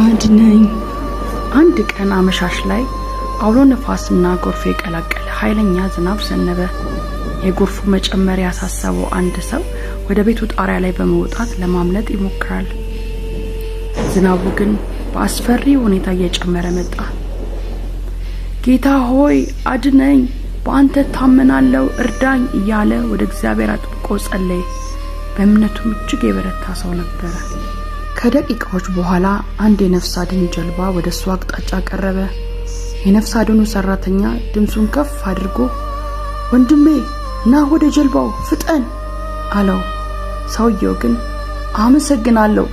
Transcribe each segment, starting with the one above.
አድነኝ። አንድ ቀን አመሻሽ ላይ አውሎ ነፋስና ጎርፍ የቀላቀለ ኃይለኛ ዝናብ ዘነበ። የጎርፉ መጨመር ያሳሰበው አንድ ሰው ወደ ቤቱ ጣሪያ ላይ በመውጣት ለማምለጥ ይሞክራል። ዝናቡ ግን በአስፈሪ ሁኔታ እየጨመረ መጣ። ጌታ ሆይ አድነኝ፣ በአንተ ታመናለው፣ እርዳኝ እያለ ወደ እግዚአብሔር አጥብቆ ጸለየ። በእምነቱም እጅግ የበረታ ሰው ነበረ። ከደቂቃዎች በኋላ አንድ የነፍስ አድን ጀልባ ወደ እሱ አቅጣጫ ቀረበ። የነፍስ አድኑ ሰራተኛ ድምፁን ከፍ አድርጎ ወንድሜ ና ወደ ጀልባው ፍጠን አለው። ሰውየው ግን አመሰግናለሁ፣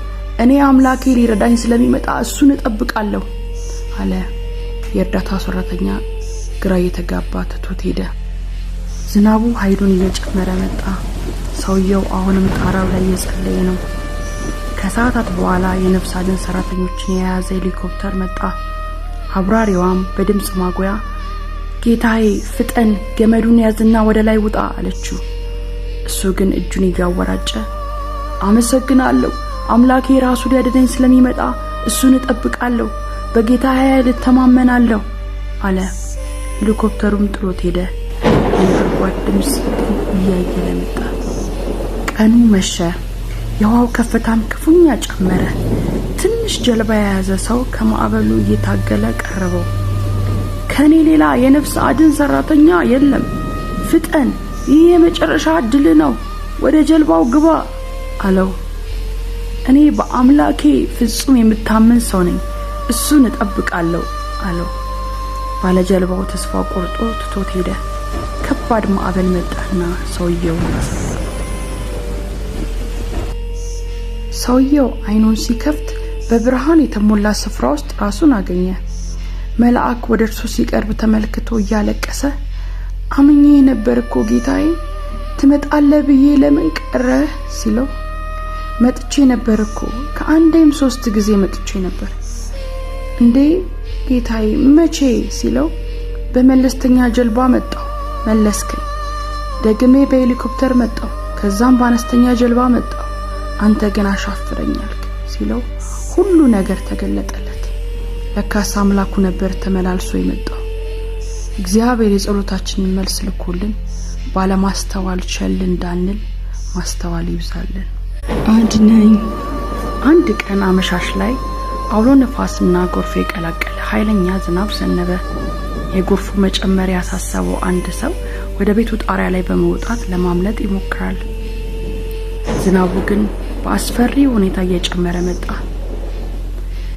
እኔ አምላኬ ሊረዳኝ ስለሚመጣ እሱን እጠብቃለሁ አለ። የእርዳታ ሰራተኛ ግራ እየተጋባ ትቶት ሄደ። ዝናቡ ኃይሉን እየጨመረ መጣ። ሰውየው አሁንም ጣራው ላይ እየጸለየ ነው። ከሰዓታት በኋላ የነፍስ አድን ሰራተኞችን የያዘ ሄሊኮፕተር መጣ። አብራሪዋም በድምፅ ማጉያ ጌታዬ ፍጠን፣ ገመዱን ያዝና ወደ ላይ ውጣ አለችው። እሱ ግን እጁን እያወራጨ አመሰግናለሁ፣ አምላኬ ራሱ ሊያድነኝ ስለሚመጣ እሱን እጠብቃለሁ፣ በጌታ ኃይል እተማመናለሁ አለ። ሄሊኮፕተሩም ጥሎት ሄደ። የነጎድጓድ ድምፅ ግን እያየለ መጣ። ቀኑ መሸ። የውሃው ከፍታም ክፉኛ ጨመረ። ትንሽ ጀልባ የያዘ ሰው ከማዕበሉ እየታገለ ቀረበው። ከኔ ሌላ የነፍስ አድን ሰራተኛ የለም፣ ፍጠን፣ ይህ የመጨረሻ እድል ነው፣ ወደ ጀልባው ግባ አለው። እኔ በአምላኬ ፍጹም የምታመን ሰው ነኝ፣ እሱን እጠብቃለሁ አለው። ባለጀልባው ተስፋ ቆርጦ ትቶት ሄደ። ከባድ ማዕበል መጣና ሰውየውን አሰጠመው። ሰውየው አይኑን ሲከፍት በብርሃን የተሞላ ስፍራ ውስጥ ራሱን አገኘ። መልአክ ወደ እርሱ ሲቀርብ ተመልክቶ እያለቀሰ አምኜ ነበር እኮ ጌታዬ፣ ትመጣለህ ብዬ ለምን ቀረህ ሲለው፣ መጥቼ ነበር እኮ ከአንዴም 3 ጊዜ መጥቼ ነበር። እንዴ ጌታዬ መቼ ሲለው፣ በመለስተኛ ጀልባ መጣሁ መለስከኝ፣ ደግሜ በሄሊኮፕተር መጣሁ፣ ከዛም በአነስተኛ ጀልባ መጣሁ፣ አንተ ግን አሻፍረኝ አልክ ሲለው ሁሉ ነገር ተገለጠለት። ለካስ አምላኩ ነበር ተመላልሶ የመጣው። እግዚአብሔር የጸሎታችንን መልስ ልኮልን ባለማስተዋል ቸል እንዳንል ማስተዋል ይብዛልን። አድነኝ። አንድ ቀን አመሻሽ ላይ አውሎ ነፋስና ጎርፍ የቀላቀለ ኃይለኛ ዝናብ ዘነበ። የጎርፉ መጨመር ያሳሰበው አንድ ሰው ወደ ቤቱ ጣሪያ ላይ በመውጣት ለማምለጥ ይሞክራል። ዝናቡ ግን በአስፈሪ ሁኔታ እየጨመረ መጣ።